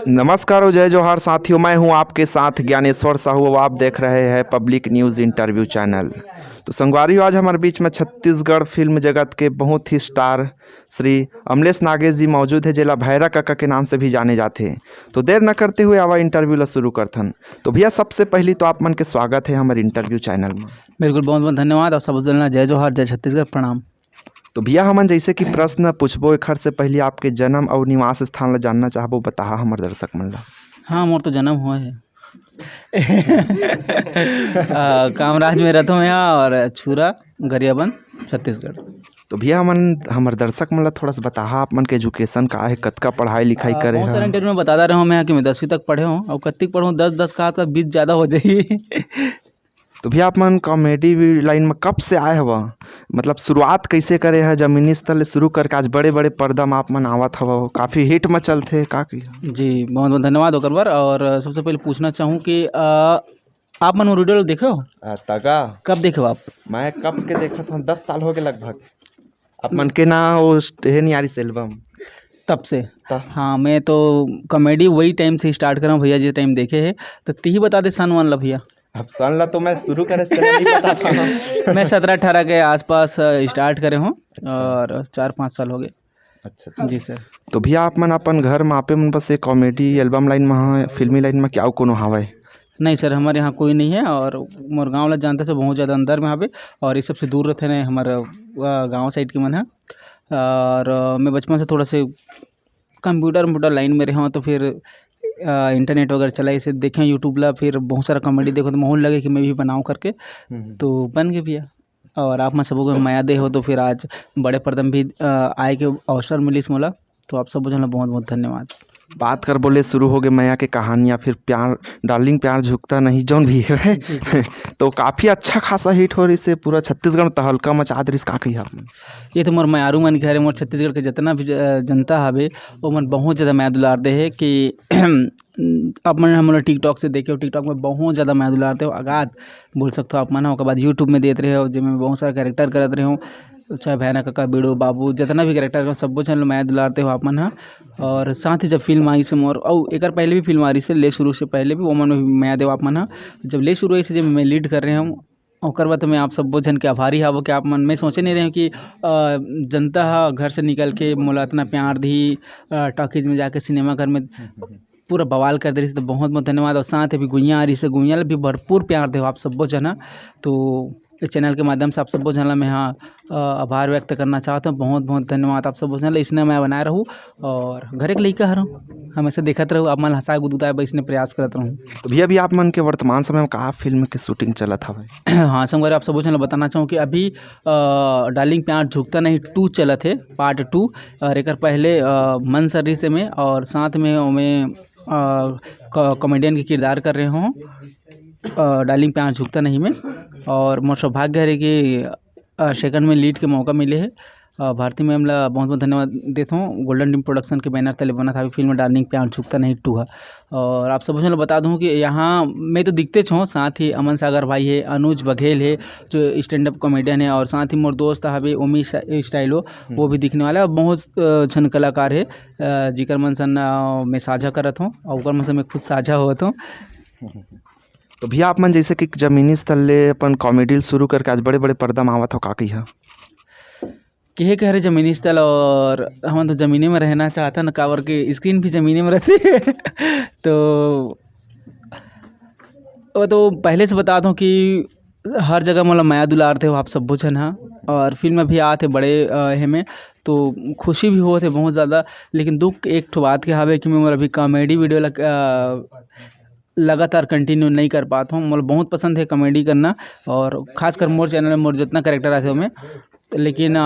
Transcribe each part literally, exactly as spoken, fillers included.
नमस्कार और जय जोहार साथियों, मैं हूं आपके साथ ज्ञानेश्वर साहू और आप देख रहे हैं पब्लिक न्यूज़ इंटरव्यू चैनल। तो संगवारी हो, आज हमारे बीच में छत्तीसगढ़ फिल्म जगत के बहुत ही स्टार श्री अमलेश नागेश जी मौजूद है, जेला भैरा कका के नाम से भी जाने जाते हैं। तो देर न करते हुए आवा इंटरव्यू ला शुरू करथन। तो भैया, सबसे पहली तो आप मन के स्वागत है हमारे इंटरव्यू चैनल में। बिल्कुल, बहुत बहुत धन्यवाद। आप सब झन ला जय जोहार, जय छत्तीसगढ़, प्रणाम। तो भैया, हमन जैसे कि प्रश्न पूछबो, एखर से पहले आपके जन्म और निवास स्थान ला जानना चाहबो, बताहा हमर दर्शक मन ला। हाँ, मोर तो जन्म हुआ है। आ, कामराज में रहता हूँ यहाँ और छुरा गरियाबंद, छत्तीसगढ़। तो भैया, हमन हमर दर्शक मन ला थोड़ा सा बताहा, आप मन के एजुकेशन का है, कतका पढ़ाई लिखाई आ, करे बहुत सारे हैं? इंटरव्यू में बता रहे हूँ मैं यहाँ कि मैं दसवीं तक पढ़े हूँ और कत्तिक पढ़ूँ, दस दस का तो बीस ज़्यादा हो जाही। तो भैया, आप मन कॉमेडी लाइन में कब से आए हवा? मतलब, शुरुआत कैसे करे है? जमीनी स्तर ले शुरू करके आज बड़े बड़े पर्दा में आप मन आवत हवा, काफ़ी हिट में चलथे का की? जी, बहुत बहुत धन्यवाद ओकर बर। और सबसे पहले पूछना चाहूँ कि आ, आप मन मोर वीडियो देखे हो? आ, तगा। कब देखे हो आप? मैं कब के देखत हूँ, दस साल हो गए लगभग। आप मन के ना वो स्ट-, हे नहीं आ रही एल्बम। तब से? त- हाँ, मैं तो कॉमेडी वही टाइम से स्टार्ट करा हूँ भैया, जिस टाइम देखे है। तो तिही बता दे सन वन ला भैया। अब सन ला तो मैं शुरू करे से नहीं पता था। मैं सत्रह अठारह के आसपास, अ, स्टार्ट करे हूँ अच्छा। और चार पाँच साल हो गए। अच्छा, अच्छा। जी सर। तो भैया, आप मन अपन घर में आपे मन बस ये कॉमेडी एल्बम लाइन में हाँ, फिल्मी लाइन में क्या कोनो हावय? नहीं सर, हमारे यहाँ कोई नहीं है और मोर गाँव ला जानते से बहुत ज़्यादा अंदर में हवे और ये सबसे दूर रहते हैं हमारे, अ, गाँव साइड के मन है। और, अ, मैं बचपन से थोड़ा से कंप्यूटर वम्प्यूटर लाइन में रहे हूँ, तो फिर, अ, इंटरनेट वगैरह चला, इसे देखे YouTube ला, फिर बहुत सारा कॉमेडी देखो, तो मोहन लगे कि मैं भी बनाऊँ करके, हम्म, हम्म। तो बन गए भैया। और आप मन सबो को मया दे हो, तो फिर आज बड़े पर्दा में भी, अ, आए के अवसर मिलिस मोला, तो आप सबो झन ला बहुत बहुत धन्यवाद। बात कर बोले शुरू हो गए मया के कहानियाँ, फिर प्यार, डार्लिंग प्यार झुकता नहीं, जौन भी है। जी, जी। तो काफ़ी अच्छा खासा हिट हो रही से, पूरा छत्तीसगढ़ में तहलका मचा दे रही, का कही आप मन? ये तो मोर मयारू मन के हरे, मोर छत्तीसगढ़ के जितना भी ज-, जनता हवे, वो मन बहुत ज़्यादा मया दुलार दे है कि आप मन हमन ला TikTok से देखे हो, TikTok में बहुत ज़्यादा मया दुलार दे हो, अगाध बोल सकते हो आप मन ह। ओकर बाद YouTube में देत रहे हो, जेमे बहुत सारा कैरेक्टर करत रहे हो, चाहे भैरा कका, बीड़ू, बाबू, जितना भी कैरेक्टर हो, सब्बो झन ला मया दुलार दे हो आप मन ह। और साथ ही जब फिल्म आई से मोर, अउ एकर पहले भी फिल्म आ रही से, ले शुरू से पहले भी, वो मन में भी मया दे हो आप मन ह। जब ले शुरू आई से, जब मैं लीड कर रहे हूँ, ओकर बाद तो मैं आप सब्बो झन के आभारी हावो कि आप मन, मैं सोचे नहीं रहे हूँ कि, अ, जनता ह घर से निकल के मोला इतना प्यार दी, अ, टॉकीज में जाके सिनेमा घर में हम्म, हम्म, हम्म। पूरा बवाल कर दे रही, तो बहुत बहुत धन्यवाद। और साथ ही भी गुइया आ रही से, गुइया ला भी भरपूर प्यार देव आप सब्बो झन ह। तो इस चैनल के माध्यम से आप सब्बो झन ला मैं हाँ, अ, आभार व्यक्त करना चाहत हूँ। बहुत बहुत धन्यवाद आप सब्बो झन ला, इसने मैं बनाए रहूँ। और घरे के लइका हरौं, हमेशा देखत रहूँ, आप मन हंसाए गुदगुदाए बर इसने प्रयास करत रहूँ। तो भैया, अभी आप मन के वर्तमान समय में का फिल्म के शूटिंग चलत हवय? हाँ संगवारी, आप सबो झन ला बताना चाहूँ कि अभी, अ, डार्लिंग प्यार झुकता नहीं टू चलत है, पार्ट टू। और एकर पहले, अ, मन सर्री से में और साथ में ओमे, अ, क-, कॉमेडियन के किरदार कर रहे हों, अ, डार्लिंग प्यार झुकता नहीं में। और मोर सौभाग्य हरे कि, अ, सेकंड में लीड के मौका मिले है। अ, भारती मैम ला बहुत बहुत धन्यवाद देत हूँ, गोल्डन ड्रीम प्रोडक्शन के बैनर तले बनत हावे फिल्म डार्लिंग प्यार झुकता नहीं टू ह। और आप सबो झन ला बता दूँ कि यहाँ मैं तो दिखते छो, साथ ही अमन सागर भाई है, अनुज बघेल है जो स्टैंड अप कॉमेडियन है, और साथ ही मोर दोस्त हवे ओमी स्टा-, स्टाइलो, वो भी दिखने वाला है। और बहुत, अ, झन कलाकार है, अ, जिकर मन सन, अ, मैं साझा करत हूँ और ओकर मन से मैं खुद साझा होत हूँ। तो भैया, आप मन जैसे कि जमीनी स्तर ले अपन कॉमेडी शुरू करके आज बड़े-बड़े पर्दा में आवत हो, का कहिया? कहे के हरे जमीनी स्तर, और हमन तो जमीने में रहना चाहथन, काबर के स्क्रीन भी जमीने में रहथे। तो वो तो पहले से बता दूं कि हर जगह मोला मया दुलार थे आप सब्बो झन हा, और फिल्म भी आथे बड़े, अ, हे में, तो खुशी भी होत हे बहुत ज़्यादा। लेकिन दुख एक ठो बात के हावे कि मैं मोर अभी कॉमेडी वीडियो लग, अ, लगातार कंटिन्यू नहीं कर पात हूँ। मोला बहुत पसंद है कॉमेडी करना, और खासकर मोर चैनल में मोर जितना कैरेक्टर आथे ओमे। लेकिन, अ,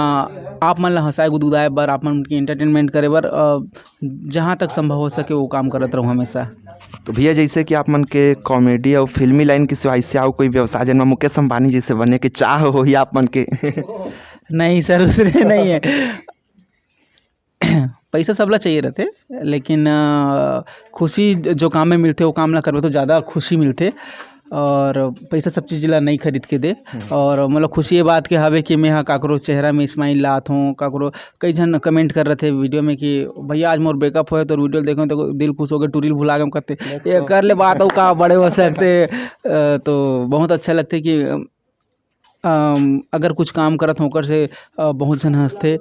आप मन ला हंसाए गुदगुदाए बर, आप मन के एंटरटेनमेंट करे बर, अ, जहाँ तक संभव हो सके वो काम करत रहूँ हमेशा। तो भैया, जैसे कि आप मन के कॉमेडी और फिल्मी लाइन के सिवाय से और कोई व्यवसाय, जेमा मुकेश अंबानी जैसे बने के चाह होही आप मन के? नहीं सर, उसने नहीं है। पैसा सबला चाहिए रहते, लेकिन, अ, खुशी ज-, जो काम में मिलते, वो काम ला करबे तो ज़्यादा खुशी मिलते। और पैसा सब चीज़ ला नहीं खरीद के दे। हम्म। और मोला खुशी ये बात के हवे कि मैं हा काकरो चेहरा में smile लात हूँ, काकरो कई झन comment कर रहे थे video में कि भैया आज मोर breakup होए तो video देखो तो दिल खुश हो गए, टूरी ल भुला गए करते। ये कर ले बात हो का बड़े हो सकते। अ, तो बहुत अच्छा लगते कि अम, अगर कुछ काम करत हूँ ओकर से अ, बहुत झन हंसते।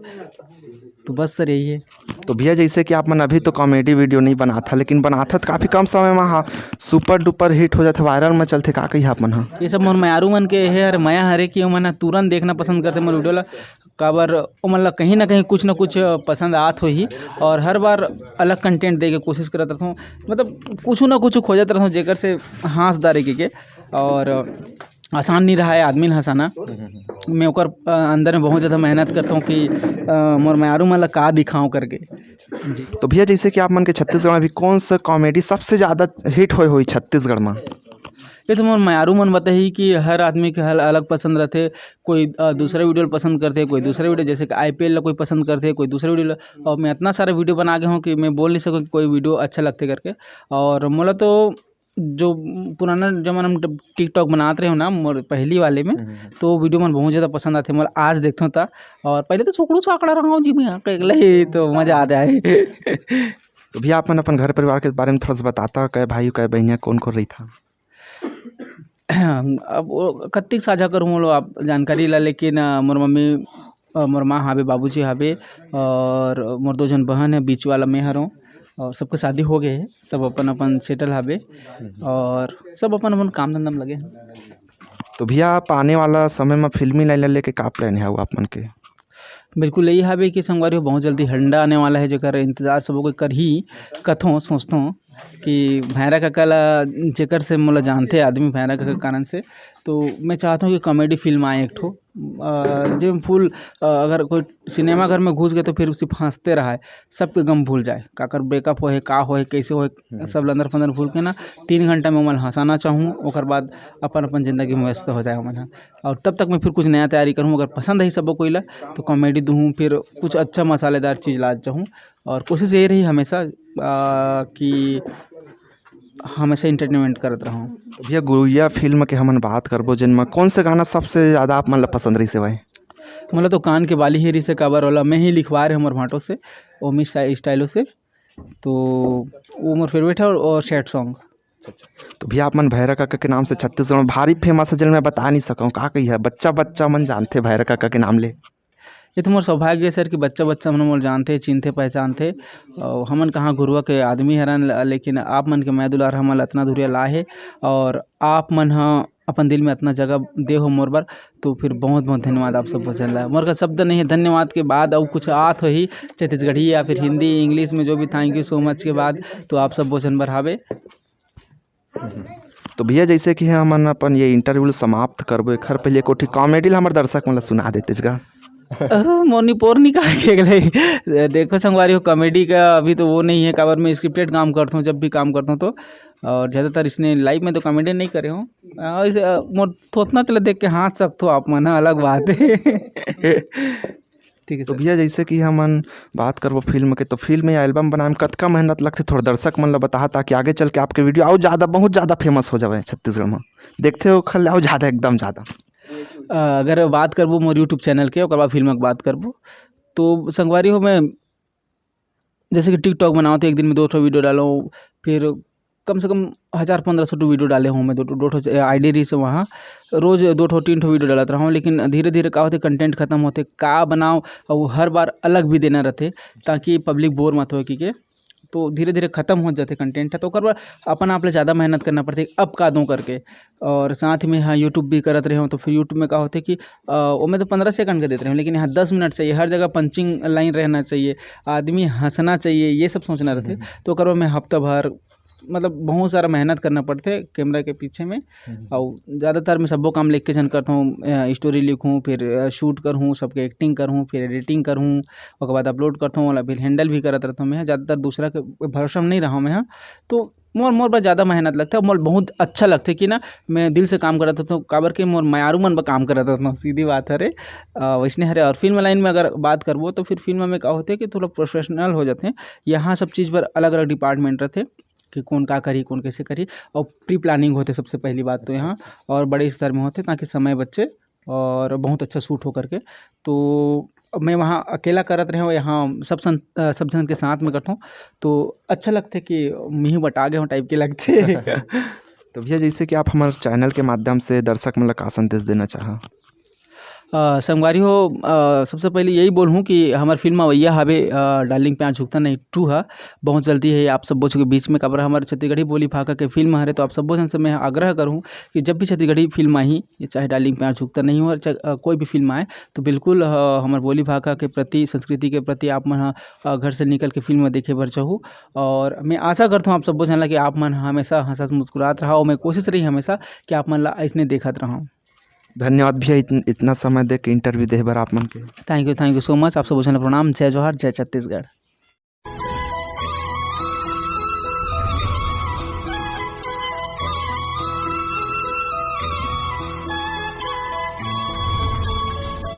तो बस सर यही है। तो भैया जैसे कि आप मन अभी तो comedy video नहीं बनात हा, लेकिन बनात हा तो काफ़ी कम समय में हाँ super duper hit हो जाते, viral में चलते, का कही आप मन हा? ये सब मोर मयारू मन के हे हर मया हरे कि ओमन ह तुरंत देखना पसंद करते मोर video ला, काबर ओमन ला कहीं ना कहीं कुछ ना कुछ पसंद आत होही और हर बार अलग content दे के कोशिश करत रहथों, मतलब कुछ ना कुछ खोजत रहथों जेकर से हंस डारे के, के। और आसान नहीं रहा है आदमी ल हंसाना। मैं ओकर अ, अंदर में बहुत ज़्यादा मेहनत करता हूँ कि अ, मोर मयारू मन ला का दिखाऊँ करके। जी। तो भैया जैसे कि आप मन के छत्तीसगढ़ में अभी कौन सा comedy सबसे ज़्यादा hit होए होई छत्तीसगढ़ में? ये तो मोर मयारू मन बताही कि हर आदमी के हल अलग पसंद रहते। कोई अ, दूसरा video ल पसंद करते, कोई दूसरा video, जैसे कि IPL ला कोई पसंद करते, कोई दूसरा video ला। और मैं इतना सारा video बना गया हूँ कि मैं बोल नहीं सकूँ कि कोई video अच्छा लगते करके। और मोला तो जो पुराना जमाना में TikTok बनात रहे हो ना मोर पहली वाले में, हम्म, हम्म। तो video मन बहुत ज़्यादा पसंद आते मोला आज देखथों ता। और पहले तो छोकड़ू छाकड़ा रहा हूँ जी मैं यहाँ पे अकेले ही, तो मज़ा आ जाए। तो भैया आप मन अपन घर परिवार के बारे में थोड़ा सा बताता, कै भाई कै बहनिया कौन कौन रही था? अब वो कत्तिक साझा करूँ बोलो आप जानकारी ला, लेकिन अ, मोर मम्मी अ, मोर माँ हावे, बाबूजी हावे और मोर दो झन बहन है, बीच वाला मैं हरों। और सबके शादी हो गए है, सब अपन अपन settle हावे और सब अपन अपन काम धंधा में लगे हैं। तो भैया आप आने वाला समय में फिल्मी line ला लेके का plan है आप मन के? बिल्कुल यही हावे कि संगवारी हो बहुत जल्दी हंडा आने वाला है, जेकर इंतजार सबो कोई करही, कथों सोचथों कि भैरा काका ला जेकर से मोला जानथे आदमी भैरा काका के कारण से, तो मैं चाहता हूँ कि comedy फिल्म आए एक ठो, अ, जे में full, अ, अगर कोई सिनेमा घर में घुस गए तो फिर सिर्फ हंसते रहा है, सबके गम भूल जाए, काकर breakup होए, का होए, कैसे होए, हम्म। सब लंदर फंदर भूल के ना तीन घंटा में ओमन हंसाना चाहूँ, ओकर बाद अपन अपन जिंदगी में व्यस्त हो जाए ओमन ह। और तब तक मैं फिर कुछ नया तैयारी करूँ, अगर पसंद है सबको कोई ला तो comedy दूँ, फिर कुछ अच्छा मसालेदार चीज़ ला चाहूँ। और कोशिश यही रही हमेशा अ, कि हमेशा entertainment करत रहूँ। तो भैया गुरैया फिल्म के हमन बात करबो, जेन में कौन से गाना सबसे ज़्यादा आप मन ला पसंद रहिस हे भाई? मोला तो कान के बाली ही रहिस हे, काबर ओला मैं ही लिखवाए रहे हमर भांटो से, ओमी स्टाइ-, स्टाइलो से। तो वो मोर favourite है और, और sad song। तो भैया आप मन भैरा काका के नाम से छत्तीसगढ़ में भारी famous है, जेन मैं बता नहीं सकूँ, का कही है, बच्चा बच्चा मन जानथे भैरा काका के नाम ले। ये तो मोर सौभाग्य हे सर कि बच्चा बच्चा मन मोला जानथे, चिन्हथे, पहचानथे। और हमन कहाँ गुरुआ के आदमी हरन ल-, लेकिन आप मन के मया दुलार हमन ल अतना दूरिया लाए हे और आप मन ह अपन दिल में अतना जगह दे हो मोर बर, तो फिर बहुत बहुत धन्यवाद आप सब वचन ला। मोर का शब्द नहीं है, धन्यवाद के बाद अउ कुछ आत होही छत्तीसगढ़ी या फिर हिंदी, English में जो भी, thank you so much के बाद, तो आप सब वचन बर हावे। तो भैया जैसे कि हमन अपन ये interview ल समाप्त करबो, एखर पहले कोठी comedy ल हमर दर्शक मन ल सुना देते जगा। अह, मोनी पोर नहीं कहा के गले। देखो संगवारी हो, comedy का अभी तो वो नहीं है, काबर मैं scripted काम करता हूँ, जब भी काम करता हूँ तो, और ज़्यादातर इसने live में तो comedy नहीं करे हूँ। अ, इसे, अ, मोर थोथना तेला देख के हाँस सकथो आप मन, अलग बात है। ठीक है तो सर। भैया जैसे कि हमन बात करबो फिल्म के, तो फिल्म या album बनाए में कतका मेहनत लगथे, थोड़ा दर्शक मन ल बताहा, ताकि आगे चल के आपके video अउ ज़्यादा, बहुत ज़्यादा famous हो जावे छत्तीसगढ़ में। देखते हो खल अउ ज़्यादा, एकदम ज़्यादा। अ, अगर बात करबो मोर YouTube channel के, ओकर बाद फिल्म के बात करबो, तो संगवारी हो, मैं जैसे कि TikTok बनाओ तो एक दिन में दो ठो video डालो, फिर कम से कम हज़ार पन्द्रह सौ ठो video डाले हूँ मैं, दो, दो ठो ID रही से वहाँ रोज़ दो ठो तीन ठो video डालत रहा हूँ। लेकिन धीरे धीरे का होते, content खत्म होते, का बनाओ, और वो हर बार अलग भी देना रहते, ताकि public bore मत हो कि के। तो धीरे धीरे खत्म हो जाते content है, तो ओकर बर अपन आप ले ज़्यादा मेहनत करना पड़ते, अब का दूँ करके। और साथ में हाँ, YouTube भी करत रहे हो, तो फिर YouTube में का होते कि अ, ओमे तो पन्द्रह सेकंड के देते रहे हो, लेकिन यहाँ दस मिनट चाहिए, हर जगह punching line रहना चाहिए, आदमी हंसना चाहिए, ये सब सोचना रहते। हम्म। तो ओकर बर मैं हफ्ता भर, मतलब बहुत सारा मेहनत करना पड़ते camera के पीछे में। हम्म। और ज़्यादातर मैं सब्बो काम लिख के झन करता हूँ, अ, story लिखूँ, फिर अ, shoot करूँ, सबके acting करूँ, फिर editing करूँ, ओकर बाद upload करता हूँ, वाला फिर handle भी करत रहता हूँ मैं। ज़्यादातर दूसरा के भरोसा में नहीं रहा हूँ मैं, हाँ। तो मोर, मोर बर ज़्यादा मेहनत लगथे, मोर बहुत अच्छा लगथे कि ना, मैं दिल से काम करत हूँ, काबर के मोर मयारू मन बर काम करत हूँ, सीधी बात हरे। अ, वैसने हरे। और फिल्म line में अगर बात करबो, तो फिर फिल्म में का होथे कि थोड़ा professional हो जाथे। यहाँ सब चीज़ बर अलग-अलग department रहथे। कि कौन का करी, कौन कैसे करी। और प्री प्लानिंग होथे सबसे पहली बात तो यहाँ, और बड़े स्तर में होथे, ताकि समय बचे और बहुत अच्छा शूट हो करके। तो अब मैं वहाँ अकेला करत रहे हूँ, यहाँ सब सं-, अ, सब झन के साथ में करत हूँ, तो अच्छा लगथे कि मिही बटा गए हो टाइप के लगथे। तो भैया, जैसे कि आप हमारे चैनल के माध्यम से दर्शक मन ला का संदेश देना चाहा? अ, संगवारी हो, अ, सबसे पहले यही बोलहूँ कि हमर फिल्म अवैया हवे, अ, डार्लिंग प्यार झुकता नहीं टू ह, बहुत जल्दी है आप सब के बीच में। काबर हमर छत्तीसगढ़ी बोली भाखा के फिल्म हरे, तो आप सब्बो झन से मैं आग्रह करूँ कि जब भी छत्तीसगढ़ी फिल्म आही, ये चाहे डार्लिंग प्यार झुकता नहीं हो, चाहे, अ, कोई भी फिल्म आए, तो बिल्कुल, अ, हमर बोली भाखा के प्रति, संस्कृति के प्रति आप मन ह, अ, घर से निकल के फिल्म देखे बर चाहू। और मैं आशा करता हूँ आप सब्बो झन ला कि आप मन हमेशा हंसत मुस्कुरात रहा, और मैं कोशिश रही हमेशा कि आप मन ला ऐसने देखत रहूँ। धन्यवाद भैया, इतन-, इतना समय दे के इंटरव्यू दे बर आप मन के। Thank you, thank you so much। आप सब्बो झन ला प्रणाम। जय जोहार, जय छत्तीसगढ़।